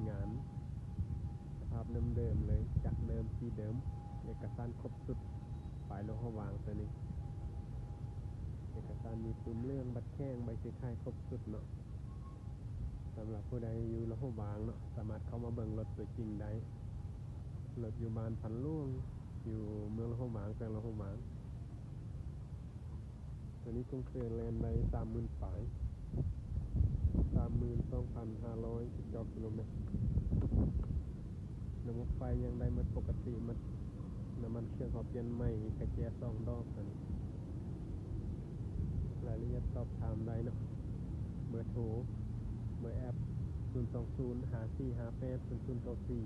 ງານ ສະພາບເດີມໆເລີຍ ຈັກເດີມ ສີເດີມ ເອກະສານຄົບຊຸດ ປ້າຍຫຼວງພະບາງໂຕນີ້ ເອກະສານມີປຸ່ມເຫຼືອງ ບັດແຂງ ໃບຊື້ຂາຍຄົບຊຸດເນາະ. ສຳລັບຜູ້ໃດຢູ່ຫຼວງພະບາງເນາະ ສາມາດເຂົ້າມາເບິ່ງລົດຕົວຈິງໄດ້. ລົດຢູ່ບ້ານພັນຫຼວງ ຢູ່ເມືອງຫຼວງພະບາງ ແຂວງຫຼວງພະບາງ. ໂຕນີ້ກົງເຕີນແລ່ນໄດ້ສາມໝື່ນປາຍ ສາມໝື່ນສອງພັນຫ້າຮ້ອຍສິບເກົ້າກິໂລແມັດ. ລະບົບໄຟຍັງໄດ້ໝົດປົກກະຕິໝົດ. ນ້ຳມັນເຄື່ອງເຮົາປ່ຽນໃໝ່ ກະແຈສອງດອກໂຕນີ້. ລາຍລະອຽດສອບຖາມໄດ້ເນາະ ເບີໂທ ເບີແອັບ ສູນສອງສູນ ຫ້າສີ່ຫ້າແປດ ສູນສູນເກົ້າສີ່.